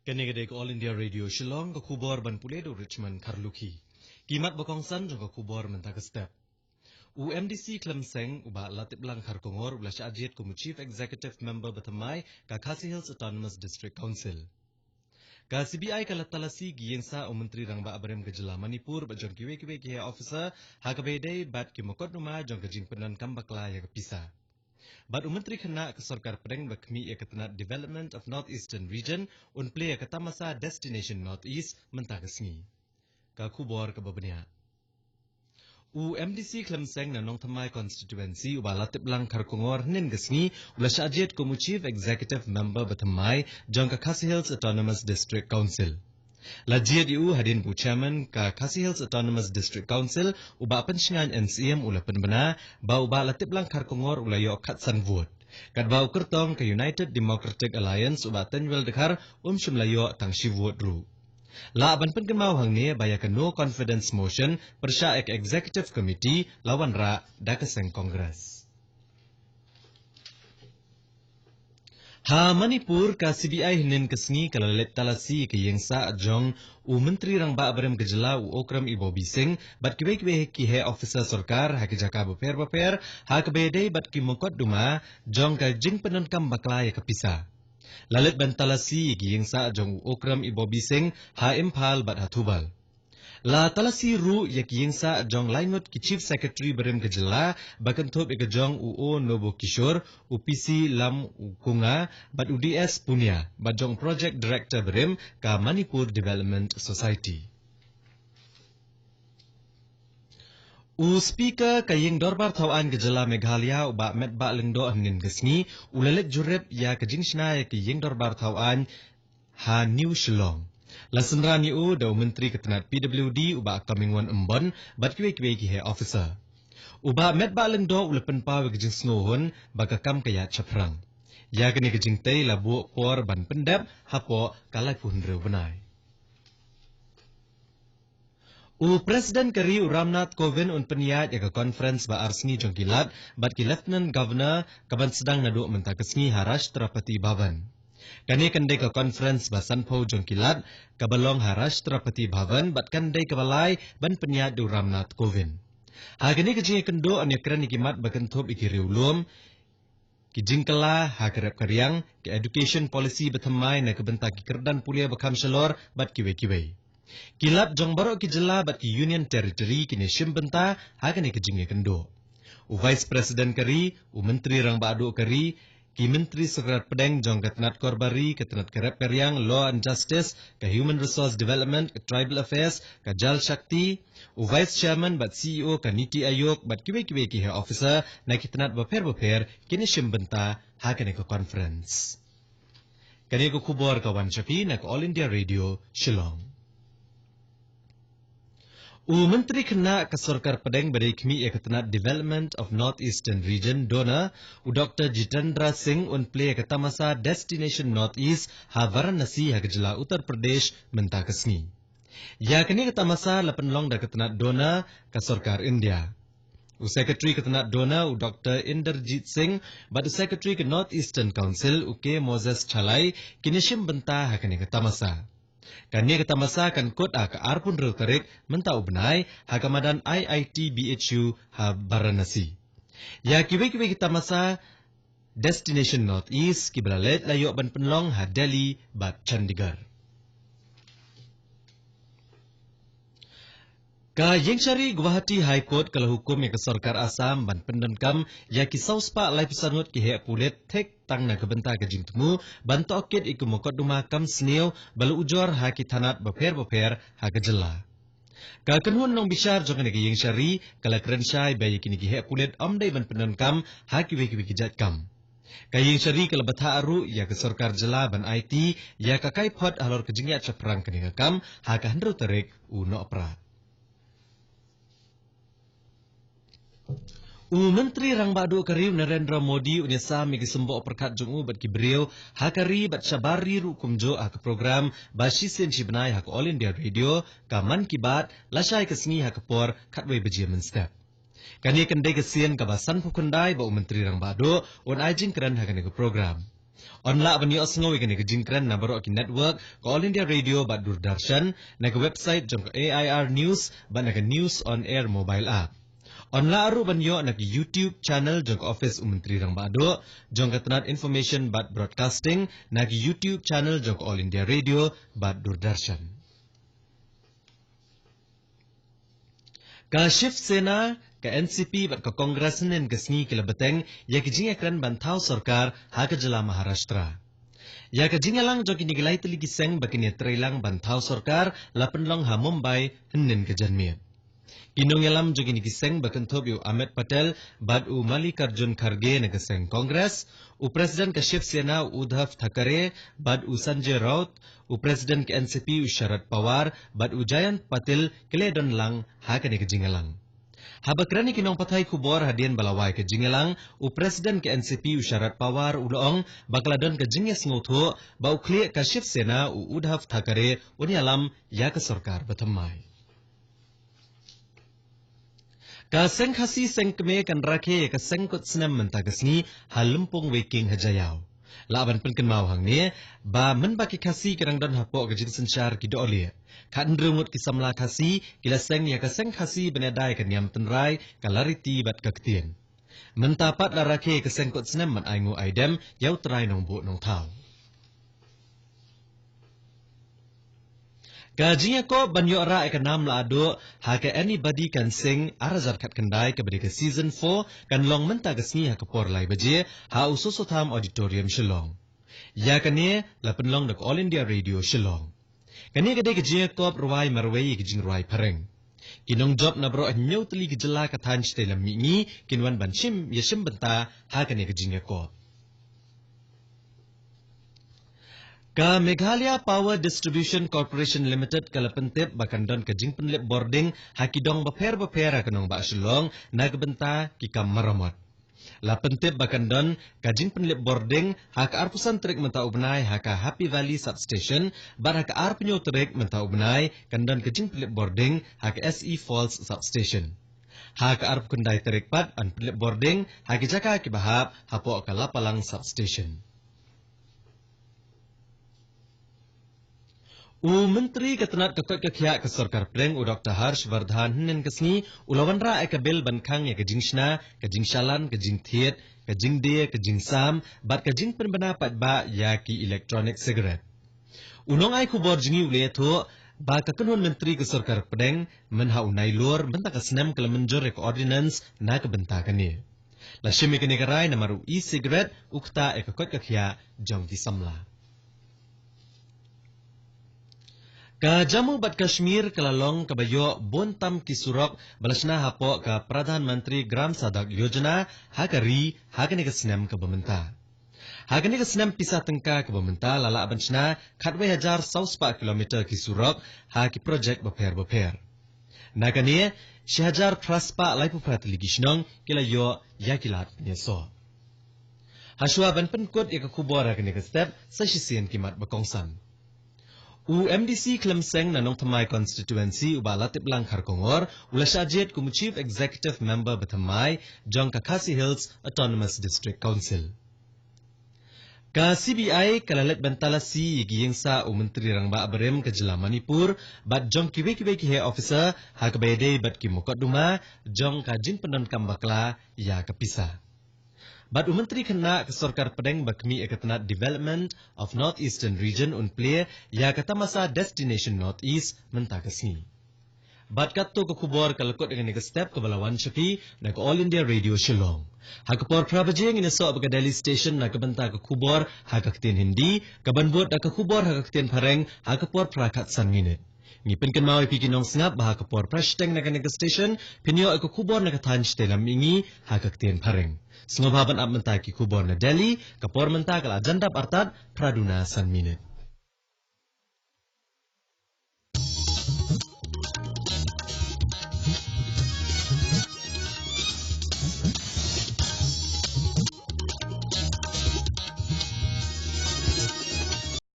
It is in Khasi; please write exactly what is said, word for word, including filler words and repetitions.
Kane ka dei ka All India Radio Shillong, ka khubor ban pule da u Richmond Kharlukhi. Ki mat ba kongsan jong ka khubor mynta ka step. U M D C Khlem Seng, u Bah Latiplang Kharkongor, u la shah jied kum u Chief Executive Member ba thymmai ka Khasi Hills Autonomous District Council. Ka C B I ka la talasi ki ïing sah u Myntri Rangbah barim ka jylla Manipur bad jong kiwei kiwei ki heh officer ha kaba ïadei bad ki mukotduma jong ka jingpyndonkam bakla ïa ka pisa. Bad u Myntri Khynnah ka Sorkar Pdeng ba khmih ïa ka tnat Development of North Eastern Region un plie ïa ka tamasa Destination North East mynta ka sngi. Ka khubor kaba bniah. U M D C Khlem Seng na Nongthymmai Constituency, u Bah Latiplang Kharkongor, hynnin ka sngi u la shah jied kum u Chief Executive Member ba thymmai jong ka Khasi Hills Autonomous District Council. La jied ïa u hadien ba u Chairman ka Khasi Hills Autonomous District Council, u Bah Pynshngaiñ N Syiem, u la pynbna ba u Bah Latiplang Kharkongor u la ïoh khatsan vote, katba u kyrtong ka United Democratic Alliance, u Bah Tynwel Dkhar, um shym la ïoh tang shi vote ruh. Lah ban pynkynmaw hangne ba ïa ka no confidence motion pyrshah ïa ka Executive Committee la wanrah da ka seng Congress. Ha Manipur, ka C B I hynnin ka sngi ka la leit talasi ïa ka ïing sah jong u Myntri Rangbah barim ka jylla, u Okram Ibobi Singh, bad kiwei kiwei ki heh officer sorkar ha ki jaka bapher bapher ha kaba ïadei bad ki mukotduma jong ka jingpyndonkam bakla ïa ka pisa. La leit ban talasi ïa ka ïing sah jong u Okram Ibobi Singh ha Imphal bad ha Thoubal. La talasi ruh ïa ka ïing sah jong lai ngut ki Chief Secretary barim ka jylla, ba kynthup ïa ka jong u O Nobo Kishore, u P C Lam u Kunga, bad u D S Punia, bad jong u Project Director barim ka Manipur Development Society. U Speaker ka Ïing Dorbar Thaw Aiñ ka jylla Meghalaya, u Bah Metbah Lyngdoh, hynnin ka sngi u la leit jurip ïa ka jingshna ïa ka Ïing Dorbar Thaw Aiñ ha New Shillong. La synran ïa u da u Myntri ka tnat P W D, u Bah Comingone Ymbon, bad kiwei kiwei ki heh officer. U Bah Metbah Lyngdoh u la pynpaw ïa ka jingsngewhun ba ka kam ka ïaid shaphrang. Ïa kane ka jingtei la buh por ban pyndep hapoh ka laiphew hynriew bnai. U President ka ri, u Ramnath Kovind, un pynïaid ïa ka conference ba ar sngi jong ki Lat bad ki Lieutenant Governor, kaban sdang naduh mynta ka sngi ha Rashtrapati Bhavan. Kane kan dei ka conference ba sanphew jong ki Lat kaba long ha Rashtrapati Bhavan bad kan dei kaba lai ban pynïaid da u Ramnath Kovind. Ha kane ka jingïakynduh yn ïakren ïa ki mat ba kynthup ïa ki riewlum, ki jingkylla ha ka rep ka riang, ka education policy ba thymmai na ka bynta ki kyrdan pule ba kham shalor bad kiwei kiwei. Ki Lat jong baroh ki jylla bad ki Union Territory kin ïashim bynta ha kane ka jingïakynduh. U Vice President ka ri, u Myntri Rangbah Duh ka ri, ki Myntri Sorkar Pdeng jong ka tnat Korbari, ka tnat ka rep ka riang, Law and Justice, ka Human Resource Development, ka Tribal Affairs, ka Jal Shakti, u Vice Chairman bad C E O ka Niti Aayog bad kiwei kiwei ki heh officer na ki tnat bapher bapher kin ïashim bynta ha kane ka conference. Kane ka khubor ka wan sha phi na ka All India Radio Shillong. U Myntri Khynnah ka Sorkar Pdeng ba dei khmih ïa ka tnat Development of North Eastern Region, DoNER, u Doctor Jitendra Singh, un plie ïa ka tamasa Destination North East ha Varanasi ha ka jylla Uttar Pradesh mynta ka sngi. Ïa kane ka tamasa la pynlong da ka tnat DoNER ka Sorkar India. U Secretary ka tnat DoNER, u Doctor Inderjit Singh, bad u Secretary ka North Eastern Council, u K Moses Chalai, kin ïashim bynta ha kane ka tamasa. Kane ka tamasa kan kut ha ka arphew hynriew tarik mynta u bnai ha ka madan I I T B H U ha Varanasi. Ïa kiwei kiwei ki tamasa Destination North East kiba la leit la ïoh ban pynlong ha Delhi bad Chandigarh. Ka Ïingshari Guwahati High Court ka la hukum ïa ka Sorkar Assam ban pyndonkam ïa ki saw spah laiphew san ngut ki heh pulit thik tang na ka bynta ka jingthmu ban tohkit ïa ki mukotduma kam sniew ba la ujor ha ki thanat bapher bapher ha ka jylla. Ka kynhun nongbishar jong kane ka Ïingshari ka la kren shai ba ïa kine ki heh pulit ym dei ban pyndonkam ha kiwei kiwei ki jait kam. Ka Ïingshari ka la bthah ruh ïa ka Sorkar Jylla ban aiti ïa ka kaiphod halor ka jingïaid shaphrang kane ka kam ha ka hynriew tarik u Nohprah. U Myntri Rangbah Duh ka ri u Narendra Modi un ïasam ïa ki symboh pyrkhat jong u bad ki briew ha ka ri bad shabar ri ruh kumjuh ha ka program ba shisien shi bnai ha ka All India Radio, ka Mann Ki Baat, lashai ka sngi ha ka por khatwei baje mynstep. Kane kan dei ka sien kaba sanphew khyndai ba u Myntri Rangbah Duh un ai jingkren ha kane ka program. Yn lah ban ïohsngew ïa kane ka jingkren na baroh ki network ka All India Radio bad Doordarshan, na ka website jong ka A I R News bad na ka News on Air mobile app. Yn lah ruh ban ïoh na ki YouTube channel jong ka Office u Myntri Rangbah Duh jong ka tnat Information bad Broadcasting, na ki YouTube channel jong ka All India Radio bad Doordarshan. Ka Shiv Sena, ka N C P bad ka Congress hynnin ka sngi ki la bteng ïa ki jingïakren ban thaw sorkar ha ka jylla Maharashtra. Ïa ka jingïalang jong kine ki lai tylli ki seng ba kin ïatreilang ban thaw sorkar la pynlong ha Mumbai hynnin ka janmiet. Ki nongïalam jong kine ki seng ba kynthup ïa u Amit Patel bad u Mallikarjun Kharge na ka seng Congress, u President ka Shiv Sena u Uddhav Thackeray bad u Sanjay Raut, u President ka N C P u Sharad Pawar bad u Jayant Patil ki la don lang ha kane ka jingïalang. Haba kren ïa ki nongpathai khubor hadien ba la wai ka jingïalang, u President ka N C P u Sharad Pawar u la ong ba ka la don ka jingïasngewthuh ba u khlieh ka Shiv Sena u Uddhav Thackeray un ïalam ïa ka sorkar ba thymmai. Ka seng Khasi seng kmie kan rakhe ïa ka seng kut snem mynta ka sngi ha Lympung Weiking ha Jaïaw. Lah ban pynkynmaw hangne ba mynba ki Khasi ki dang don hapoh ka jingsynshar ki dohlieh, khathynriew ngut ki samla Khasi ki la seng ïa ka seng Khasi ban ïada ïa ka niam tynrai, ka lariti bad ka ktien. Mynta pat la rakhe ïa ka seng kut snem ban ainguh aidem ïa u trai nongbuh nongthaw. Ka jingïakop ban ïoh rah ïa ka nam Lahduh ha ka Anybody Can Sing ar hajar khatkhyndai kaba dei ka season four kan long mynta ka sngi ha ka por lai baje ha u Soso Tham Auditorium Shillong. Ïa kane la pynlong da ka All India Radio Shillong. Kane ka dei ka jingïakop rwai marwei ïa ka jingrwai phareng. Ki nongjop na baroh hynñiew tylli ki jylla ka thaiñ shatei lam mihngi kin wan ban shim ïa shim bynta ha kane ka jingïakop. Ka Meghalaya Power Distribution Corporation Limited ka la pyntip ba kan don ka jingpynlip bording ha ki dong bapher bapher ha ka nongbah Shillong na ka bynta ki kam maramot. La pyntip ba kan don ka jingpynlip bording ha ka arphew san tarik mynta u bnai ha ka Happy Valley Substation, bad ha ka arphew hynñiew tarik mynta u bnai kan don ka jingpynlip bording ha ka S E Falls Substation. Ha ka arphew khyndai tarik pat yn pynlip bording ha ki jaka kiba hap hapoh ka Lapalang Substation. U Myntri ka tnat ka koit ka khiah ka sorkar pdeng u Doktor Harsh Vardhan hynnin ka sngi u la wanrah ïa ka bill ban khang ïa ka jingshna, ka jingshalan, ka jingthied, ka jingdie, ka jingsam bad ka jingpynbna paidbah ïa ki electronic cigarette. U nongai khubor jong ngi u la ïathuh ba ka kynhun myntri ka sorkar pdeng mynha u Nailur mynta ka snem ka la mynjur ïa ka ordinance na ka bynta kane. La shim ïa kane ka rai namar u e-cigarette u ktah ïa ka koit ka khiah jong ki samla. Ka Jammu bad Kashmir ka la long kaba ïoh bun tam ki surok ba la shna hapoh ka Pradhan Mantri Gram Sadak Yojana ha ka ri ha kane ka snem kaba mynta. Ha kane ka snem pisa tyngka kaba mynta la lah ban shna khatwei hajar saw spah kilometer ki surok ha ki projek bapher bapher. Na kane, shi hajar phra spah laiphew phra tylli ki shnong ki la ïoh ïa ki lad pynïasoh. Hashwa ban pynkut ïa ka khubor ha kane ka step, sa shisien ki mat ba kongsan. U M D C khlem seng na Nongthymmai constituency u Bah Latiplang Kharkongor u la shah jied kum u Chief Executive Member ba thymmai jong ka Khasi Hills Autonomous District Council. Ka C B I ka la leit ban talasi ïa ki ïing sah u Myntri Rangbah barim ka jylla Manipur bad jong kiwei kiwei ki heh officer ha kaba ïadei bad ki mukotduma jong ka jingpyndonkam bakla ïa ka pisa. Bad u Myntri khynnah ka sorkar pdeng ba khmih ïa ka tnat Development of North Eastern Region un plie ïa ka tamasa Destination North East mynta ka sngi. Bad katto ka khubor ka la kut ha kane ka step kaba la wan sha phi na ka All India Radio Shillong. Ha ka por phra baje ngin ïasoh bad ka Delhi Station na ka bynta ka khubor ha ka ktien Hindi, kaban bud da ka khubor ha ka ktien Phareng ha ka por phra khatsan minit. Ngi pynkynmaw ïa phi ki nongsngap ba ha ka por phra shiteng na kane ka station phin ïoh ïa ka khubor na ka thaiñ shatei lam mihngi ha ka ktien Phareng. Sngewbha ban ap mynta ki khubor na Delhi, ka por mynta ka la jan dap artat phra duna san minit.